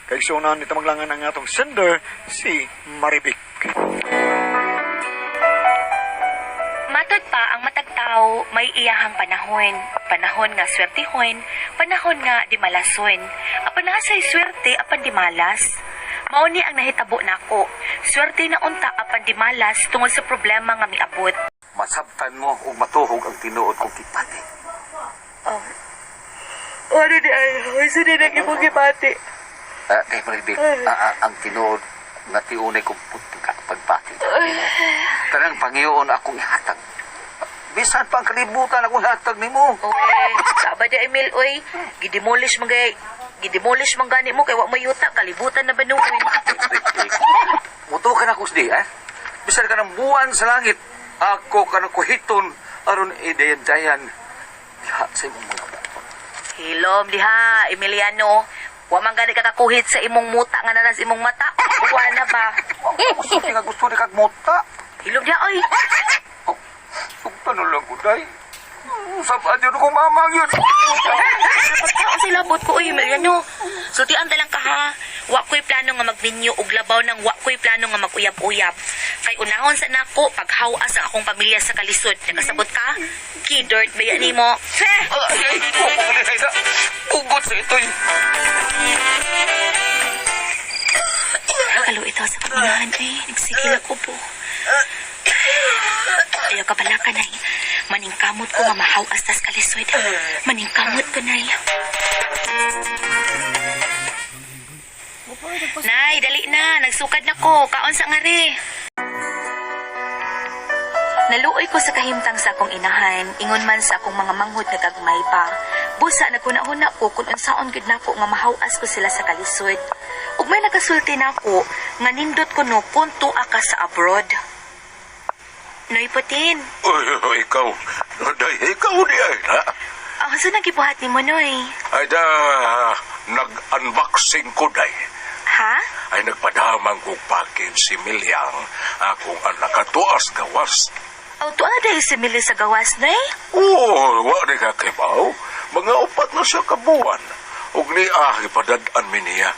Kaigsuonan ni tamaglangan ang atong sender, si Maribik. Matod pa ang matag tao may iyahang panahon. Panahon nga swertihon, panahon nga di malason. Apan nasay swerte apan di malas. Mao ni ang nahitabo nako. Swerte na unta apan di malas tungod sa problema nga miabot. Masabtan mo ug matuhog ang tinuod kong gipati. Ano di ay? Unsa di nang imong gibati? Kay Maribik, ang tinuod nga tiunay kong pagpati. Kanang pangiyoon akong ihatag. Bisan pa ang kalibutan akong ihatag nimo. Oy, saba di Emil oy. Gidemolish man gay. Gidemolish man gani mo kay wa mo yuta kalibutan na ba nuoy. Muto ka na kusdi, eh? Bisan ka ng buwan sa langit, ako ka na kuhiton, aron idayan-dayan. Diha sa imong mga buto. Hilom diha, Emiliano. Wa man gani ka kakuhit sa imong muta nga naras imong mata. Buwan na ba? Gusto nga gusto ni kag muta. Hilom diha oy. Oh, sugtan na lang ko, day. Sabad yun ko mamang yun. Pagkaon sa labot ko oy, Emiliano. Sultian ta lang ka ha. Wa ko'y plano nga magminyo og labaw nang wa ko'y plano nga maguyab-uyab. Kay unahon sa nako paghawas ang akong pamilya sa kalisod. Nakasabot ka? Kidort ba yan nimo? Feh! Ay, ay, ay, ugot sa ito'y. Kalo ito sa kaminahan ay nagsigil ako po. Ayaw ka pala ka, Nay. Maningkamot ko nga mahawas tas kalisod. Maningkamot ko, Nay. Nay, dali na. Nagsukad na ko. Kaon sa ngari. Naluoy ko sa kahimtang sa akong inahan, ingon man sa akong mga manghod nga gagmay pa. Busa naguna-huna ko kung unsaon gid nako nga mahawas ko sila sa kalisod. Ug may nagasulti nako nga nindot ko no kung tua ka sa abroad. Noy Putin, Uy, uy, ikaw. Day, ikaw di ay na. ang sa nagibuhat nimo Noy? Ay da, nag-unboxing ko day. Ha? Ay nagpadamang kong package si Milyang akong anak katuas gawas. Aw tuwa dahil si Millie sa gawas Noy? Oo, wa ni ka kibaw. Mga upat na siya kabuan. Ug ni ah, ipadad-an mi niya.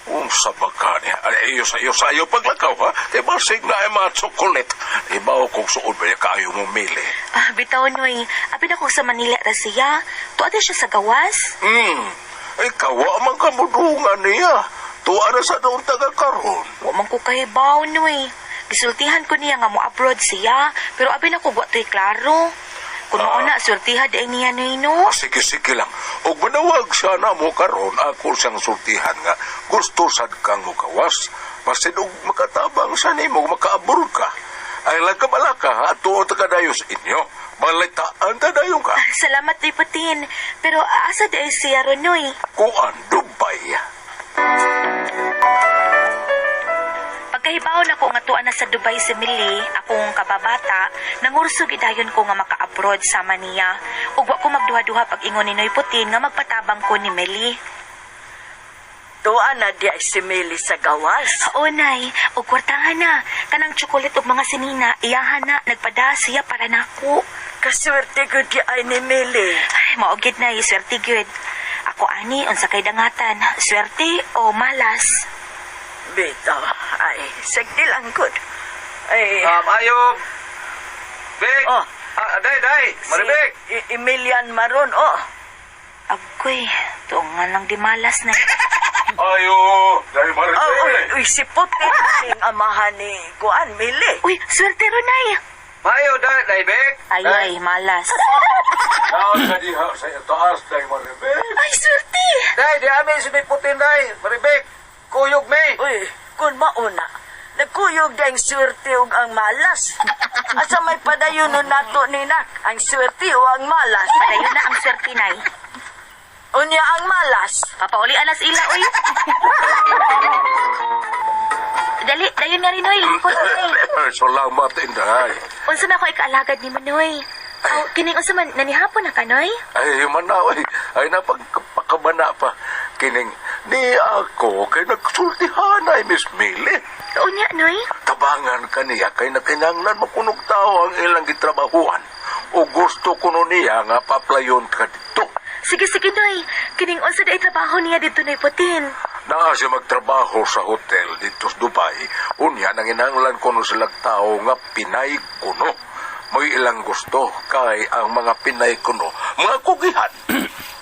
Unsa ba ka niya? Ay, iyo sa iyo sa iyo paglakaw, ha? Kay basig na ay mga tsokolet. Ibaw kong suod ba niya kaayo mo mili. Ah, bitaw Noy, apin ako sa Manila ra siya. Tuwa dahil siya sa gawas. Ikaw, wa man kamudungan niya. Tuwa na sa doon taga karon. Wa man ko kahibaw Noy. Gisultihan ko niya nga mo abroad siya, pero abi na ko wa to'y klaro. Kung mao na sultiha di ay niya Noy no. Ah, sige, sige lang. Og manawag siya na mo karon, ako siyang sultihan nga. Gusto sad kang mukawas. Basin og makatabang sa nimo, makaabor ka. Ay lang ka bala ka, ha? Tuo ta kadayo sa inyo. Balitaan ta dayon ka. Salamat Noy Putin, pero asa di ay siya ron Noy? Kuan, Dubai. Pagkahibaw na ko nga tuwa na sa Dubai si Millie, akong kababata, nangurso gidayon ko nga maka-abroad sama niya. Ug wa ko magduha-duha pag ingon ni Noy Putin nga magpatabang ko ni Millie. Tuwa na di ay si Mili sa gawas. Oo, Nay. Og kwartahan na. Kanang tsokolet og mga sinina, iyahan na. Nagpada siya para nako. Kaswerte ko di ay ni Mili. Ay, mao gid nay, swerte gyud. Ako ani unsa kay dangatan, swerte o malas? Bitaw, ay, sagdi lang gud. Ay, Ayo. Bek. Oh. Ah, day, day. Maribek. Si Emilian Maron, oh. Agoy, tuong nga lang di malas na. Ayo, dahil Oh, uy, Maribek. uy, si Putin ning amahan ni Kuan Mili. Uy, swerte ro nay. Ayo, day, day, Bek. Ay, ay, malas. Naon ka diha sa itaas, dahil Maribek. Ay, swerte! Day, di amin si Putin, day. Maribek. Kuyog me. Uy, kun mauna, nagkuyog na ang swerte ug ang malas. Asa may padayon nun nato ni nak, ang swerte o ang malas. Padayon na ang swerte, nay. Unya ang malas. Papaulian na sila, uy. Dali, dayon nga rin, Noy. Lingkod, Noy. Salamat, Inday. Unsa man ako ikaalagad ni mo, Noy? Aw, kining unsa man, nanihapon na ka, Noy? Ay, manaw, ay, ay napagpakabana pa. Kining, ni ako kay nagsultihan ay Miss Millie. Unya, Noy? Tabangan kaniya kay nakinanglan mapunog tao ang ilang gitrabahuan. O gusto kuno niya nga paplayon ka dito. Sige, sige, Noy. Kining unsa day trabaho niya dito, Noy Putin. Naa siya magtrabaho sa hotel dito sa Dubai. Unya, nanginahanglan kuno silang tao nga Pinay kuno. May ilang gusto kay ang mga Pinay kuno. Mga kugihan.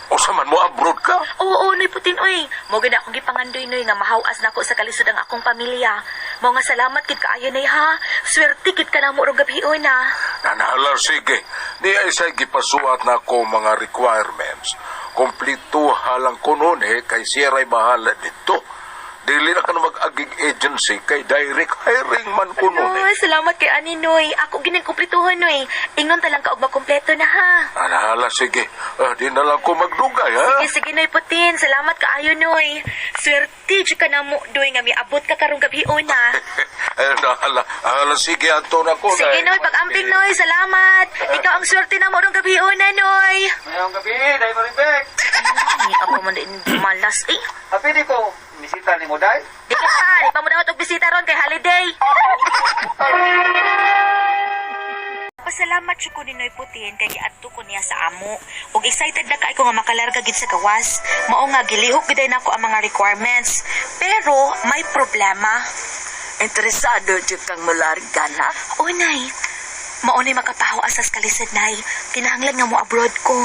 O sa man mo abroad ka? Oo, Noy Putin, oy. Mo gid akong gipangandoy, Noy, nga mahawas nako sa kalisod ang akong pamilya. Mao nga salamat gid kaayo, Nay, ha. Swerte gid ka namo rong gabion, ha. Nanala, sige. Ni ay sa gipasuat na ko mga requirements. Kumplito halang kuno ni kay siya ray bahala dito. Dili na ka na mag-agig agency kay direct hiring man kuno ni. Noy, salamat kay ani, Noy. Ako gining kumplituhon, Noy. Ingnon ta lang ka og makumpleto na, ha. Nanala, sige. Ah, di na lang ko magdugay, ha? Sige, sige, Noy Putin. Salamat kaayo, Noy. Swerte jud ka namo, Noy, nga miabot ka karong gabion, ha. Eh, nahala, hala, sige, ato na ko. Sige, Noy, pag-amping, Noy. Salamat. Ikaw ang swerte namo rong gabion, na, Noy. Mayong gabi, Day Maribek. Ay, ako man din malas, eh. Happy di ko, misita ni mo, Day. Di ka, di pa mo dapat og bisita ron kay holiday. Pasalamat jud ko ni Noy Putin kay giadto ko niya sa amo. Ug excited na kay ko nga makalarga gid sa gawas. Mao nga gilihok gid nako ang mga requirements. Pero may problema. Interesado jud kang mularga na. O nay, mao nay makapaho asas kalisod nay. Kinahanglan nga mo abroad ko.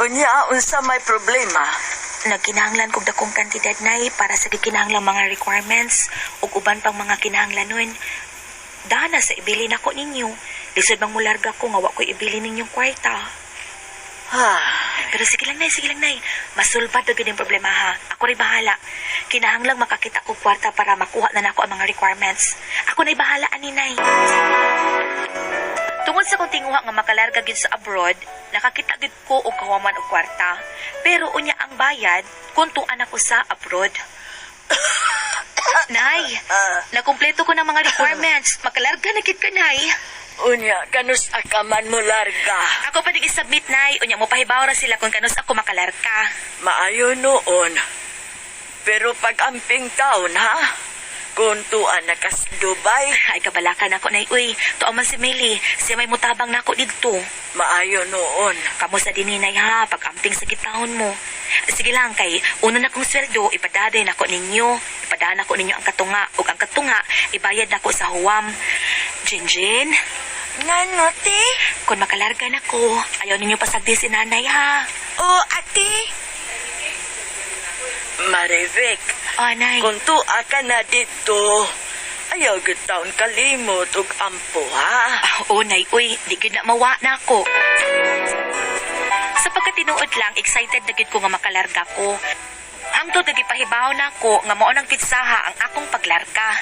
Unya unsa may problema? Nagkinahanglan kog dakong kantidad nay para sa gikinahanglang mga requirements ug uban pang mga kinahanglanon. Dana sa ibili nako ninyo. Lisod bang mularga ko nga wa ko'y ibili ninyong kwarta. Ha. Pero sige lang nay, sige lang nay. Masulbad na gyud ang problema ha. Ako rin bahala. Kinahanglang makakita ko kwarta para makuha na nako ang mga requirements. Ako na'y bahala ani nay. Tungod sa kong tinguha nga makalarga gyud sa abroad, nakakita gyud ko og kawaman og kwarta. Pero unya ang bayad, kuntuan ako sa abroad. Nay, nakumpleto ko ng mga requirements. Makalarga na gid ka, Nay. Unya kanus akaman mo larga. Ako pa ding isubmit, Nay. Unya mo pahibaw ra sila kung kanus ako makalarga. Maayo noon. Pero pag amping taon ha, kung tuan na kas Dubai, Ay, kabalakan ako, Nay. Uy, tuo man si Millie. Siya may mutabang nako didto. maayo noon. Kamo sa dininay ha, pag-amping sa gitahon mo. Sige lang kay, una na kong sweldo, ipadaday nako ninyo. Ipadaan nako ninyo ang katunga. Ug ang katunga, ibayad nako sa huwam. Jinjin, Ngano, te? kung makalarga nako, ayaw ninyo pasagdi si nanay ha. O, ate? Marivik, Oh, nay. kung tuwa ka na dito, ayaw gud taon kalimot ug ampo ha. Ah, oh, nay, uy, di gyud na mawa na ako. Sa pagkatinuod lang, excited na gyud ko nga makalarga ko. Hangtod na gipahibaw na ako nga mao nang pitsaha ang akong paglarga.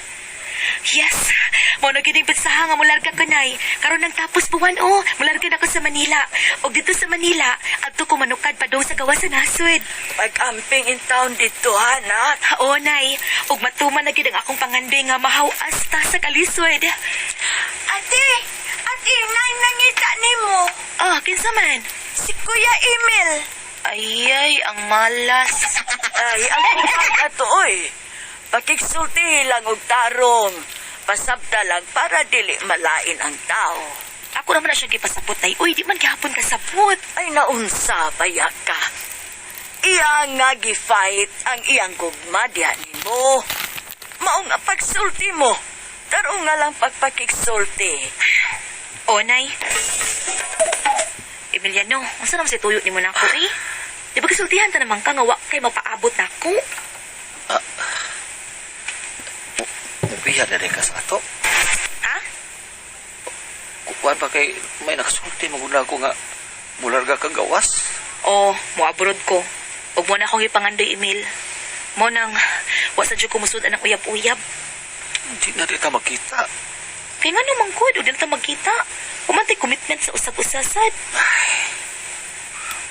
Yes, mao na gyud ang pitsaha nga molarga ko nay. Karon nang tapos buwan oh, molarga na ko sa Manila. Og dito sa Manila, adto ko manukad padung sa gawas sa nasod. Pag amping in town dito ha, nak. Oo, nay. Ug matuman na gyud ang akong pangandoy nga mahaw-as ta sa kalisod. Ate! Ate, nay nangita nimo. Ah, kinsa man? Si Kuya Emil. Ay, ay, ang malas. Ay, ang kumag ato, oy. Pakigsulti lang og tarong. Pasabta lang para dili malain ang tao. Ako naman na siya gipasabot ay, uy, di man gihapon kasabot. Ay naunsa baya ka. Iya nga gi-fight ang iyang gugma diha nimo. Mao nga pagsulti mo. Tarong nga lang pagpakigsulti. O, nay. Emiliano, unsa naman si tuyo nimo nako eh? Di ba kasultihan ta naman ka nga wa kay mapaabot nako? Mubiya na rin ka sa ato. Ha? Kuan pa kay may nakasulti maguna ko nga mularga kang gawas. O, moabroad ko. Ug mo na akong ipangandoy, Emil. Mo nang wa sa jud ko musud ang uyab-uyab. Hindi na rin ta magkita. Kay ngano man gud, ug di na ta magkita. Umantay commitment sa usag-usa sad.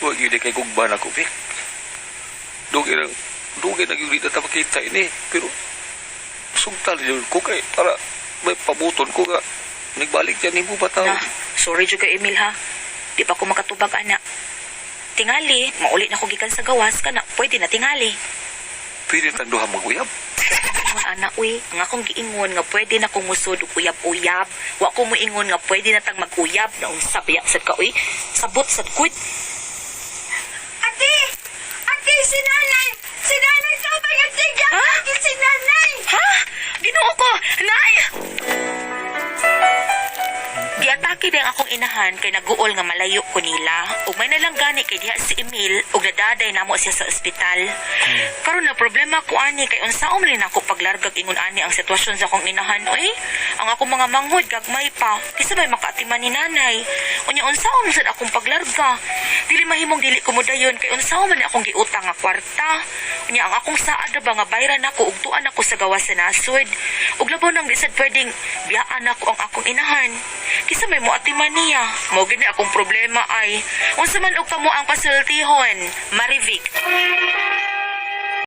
Huwag yun kay gugma na ko, Vic. Dugay na, dugay na yun na ta makita ini. Pero, sugtal yun ko kay para may pabuton ko nga. Nagbalik yan nimo ba tao? Na, sorry jud kay Emil ha. Di pa ko makatubag ana. Tingali, mauli na ko gikan sa gawas kana pwede na tingali. Pwede tang duha maguyab. Ingon ana uy, ang akong giingon nga pwede na kong musod og uyab-uyab. Wa ko moingon nga pwede na tang mag-uyab na unsa biya sad ka uy. Sabot sad gud. Ate! Ate, si nanay! Si nanay tabang at tigyan! Ha? Si nanay! Ha? Ginoo ko! Nay! Giatake din akong inahan kay naguol nga malayo ko nila. Ug may nalang gani kay diha si Emil ug nadaday namo siya sa ospital. Karon na problema ko ani kay unsaon man nako paglargag ingon ani ang sitwasyon sa akong inahan oy. Ang akong mga manghod gagmay pa. Kisa may makaatiman ni nanay. Unya unsaon man sad akong paglarga. Dili mahimong dili ko modayon kay unsaon man akong giutang nga kwarta. Unya ang akong saad ra ba nga bayran nako ug tuan ako sa gawas sa nasod. Ug labaw nang di sad pwedeng biyaan nako ang akong inahan. Kisa may moatiman niya. Mao gid ni akong problema ay unsa man og kamo ang pasultihon. Marivic.